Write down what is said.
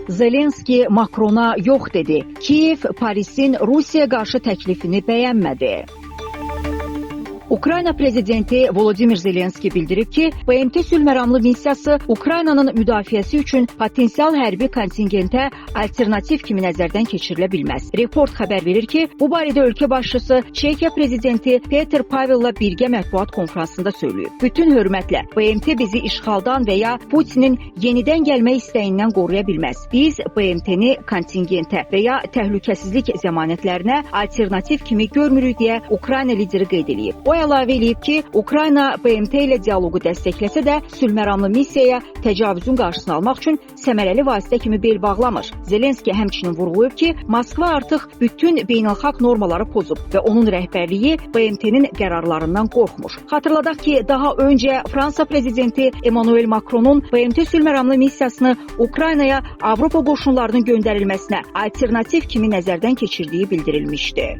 Zelenski Makrona yox dedi. Kiyev Parisin Rusiyaya qarşı təklifini bəyənmədi. Ukrayna prezidenti Volodimir Zelenski bildirib ki, BMT sülhməramlı missiyası Ukraynanın müdafiəsi üçün potensial hərbi kontingentə alternativ kimi nəzərdən keçirilə bilməz. Report xəbər verir ki, bu barədə ölkə başçısı Çexiya prezidenti Peter Pavellə birgə mətbuat konfransında söyləyib. Bütün hörmətlə, BMT bizi işğaldan və ya Putinin yenidən gəlmək istəyindən qoruya bilməz. Biz BMT-ni kontingentə və ya təhlükəsizlik zəmanətlərinə alternativ kimi görmürük deyə Ukrayna lideri qeyd eləyib. O əlavə eləyib ki, Ukrayna BMT ilə dialoqu dəstəkləsə də, sülhməramlı missiyaya təcavüzün qarşısını almaq üçün səmərəli vasitə kimi bel bağlamır. Zelenski həmçinin vurğulayıb ki, Moskva artıq bütün beynəlxalq normaları pozub və onun rəhbərliyi BMT-nin qərarlarından qorxmur. Xatırladaq ki, daha öncə Fransa prezidenti Emmanuel Macronun BMT sülhməramlı missiyasını Ukraynaya Avropa qoşunlarının göndərilməsinə alternativ kimi nəzərdən keçirdiyi bildirilmişdi.